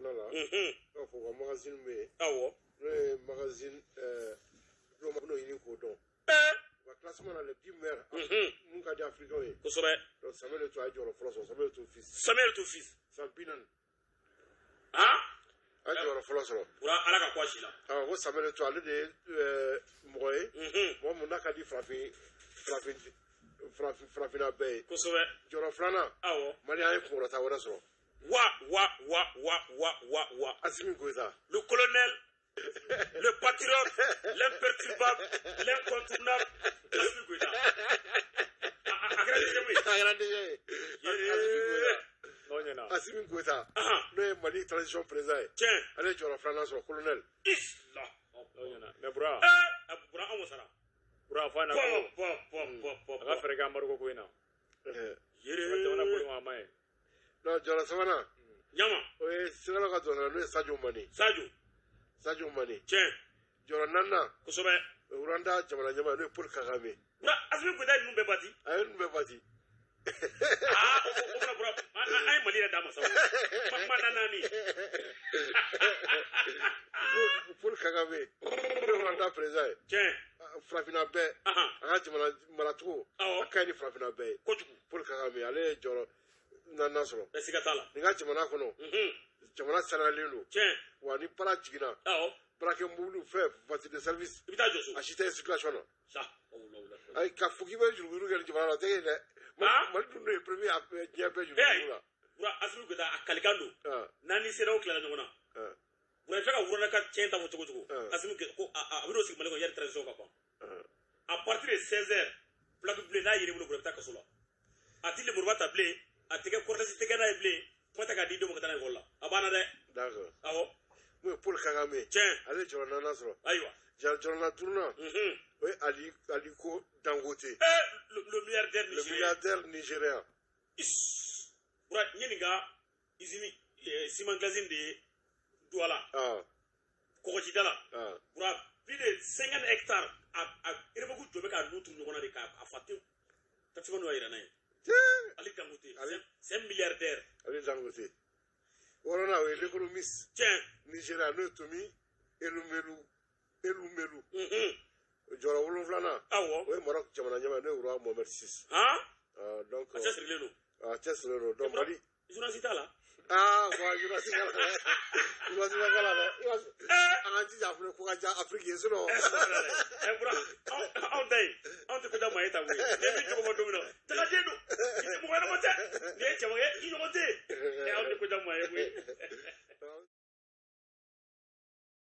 kɔnɔna la, k'a fɔ u ka magazine bɛ yen, n'o ye magazine diplôme n'o ɲini k'o dɔn. U ka classement na, les 10 meilleurs mun ka di Africains ye. Donc Samuel Eto'o a ye jɔyɔrɔ fɔlɔ sɔrɔ, Samuel Eto'o fils. Samuel Eto'o fils. San 40. Han. A ye jɔyɔrɔ fɔlɔ sɔrɔ. Bura, Ala ka kɔ a si la. Awɔ, ko Samuel Eto'o, ale de ye mɔgɔ ye, mɔgɔ mun n'a ka di farafin farafin farafin farafinna bɛɛ ye. Jɔyɔrɔ filanan, Mali an ye kunkɔrɔta wɛrɛ sɔrɔ. Wa wa wa wa wa wa wa. Assimi Goïta. Le colonel, le patriote, l'imperturbable, l'incontournable, Assimi Goïta. A kɛra deuxième ye. A kɛra deuxième ye. Assimi Goïta. N'o ɲɛna. Assimi Goïta, n'o ye Mali transition président ye. Ale ye jɔyɔrɔ filanan sɔrɔ, colonel. Isla. N'o ɲɛna, mais Bura. Bura, an wasara. Bura, f'a ɲɛna Pɔ ko pɔ pɔ pɔ pɔ. a ka fɛɛrɛ kɛ embargo ko in na. Yere. Jamana bolo ma, a ma ɲi. Non, jɔyɔrɔ sabanan, Ɲama. o ye Sénégal ka dɔnkilidala, n'o ye Sadio Mané. Sadio. Sadio Mané. Jɔyɔrɔ naaninan, o ye Rwanda jamana ɲɛmaa, n'o ye Paul Kagame. Bura, Assimi Goïta ye ninnu bɛɛ bati. A ye ninnu bɛɛ bati. Aa, o fana, Bura, an ye Mali yɛrɛ d'a ma sa. Ma da naani. Paul Kagame, n'o ye Rwanda président ye. Farafinna bɛɛ, a ka jamana maracogo, a ka ɲi ni farafinna bɛɛ ye. Kojugu. Paul Kagame, ale ye jɔyɔrɔ naaninan sɔrɔ. Bɛɛ siga t'a la. Nin ka jamana kɔnɔ, jamana sanuyalen don. Wa ni baara jiginna, baarakɛ mobili fɛn, voiture de service, I bɛ taa jɔ so. A si tɛ circulation na. Sa. Ayi, ka fɔ k'i bɛ yuruguyurugu kɛ nin jamana la, o tɛ yen dɛ. Mali dun de ye premier diɲɛ bɛɛ yuruguyurugu la. Bura, Assimi Goïta a kalikan don. N'an ni CEDEAO tilala ɲɔgɔn na. Bura, i fɛ ka Rwanda ka tiɲɛ ta fɔ cogo cogo. Assimi Goïta ko a bɛ n'o sigi Mali kɔnɔ yanni transition ka ban. À partir de 16 heures, plaque bleue n'a yɛrɛ bolo, Bura, i bɛ taa kaso la. A ti lemuruba ta bilen, a tɛ kɛ cortège tɛ kɛ n'a ye bilen, kuma tɛ k'a di denw ma ka taa n'a ye ekɔli la. A banna dɛ. D'accord. Awɔ. N'o ye Paul Kagame. Ale ye jɔyɔrɔ naaninan sɔrɔ. Jɔyɔrɔ duurunan, o ye Ali Aliko Dangote. Le milliardaire Le nigérien. milliardaire nigérien. Is. Bura, n ye nin ka usine ciment glace de ye Douala. Kɔgɔjida la. Bura, plus de 50 hectares, a erebugu jɔ bɛ k'a nun turu ɲɔgɔn na de k'a fa tewu. Taximanu y'a yira n'a ye. Ali Dangote, c'est un milliardaire. Ali Dangote. Wɔɔrɔnan, o ye l'économiste nigérien, n'o ye Tomi Elumelu Elumelu. Jɔyɔrɔ wolonfilanan, o ye Maroc jamana ɲɛmaa ye, n'o ye roi Mohamed VI. Donc A cɛsirilen don. A cɛsirilen don. Donc Mali Journaliste t'a la. Ah, bon, journaliste k'a la dɛ, journaliste k'a la dɛ. An k'an jija fana ko ka diya Afrique ye, sinon. Bura, anw ta ye, anw tɛ ko da maa ye ta koyi. Ne bɛ jogo fɔ don min na, tagaden don, mɔgɔ ɲɛnama tɛ, nin ye cɛman ye, i ɲɔgɔn tɛ yen. Anw tɛ ko da maa ye koyi.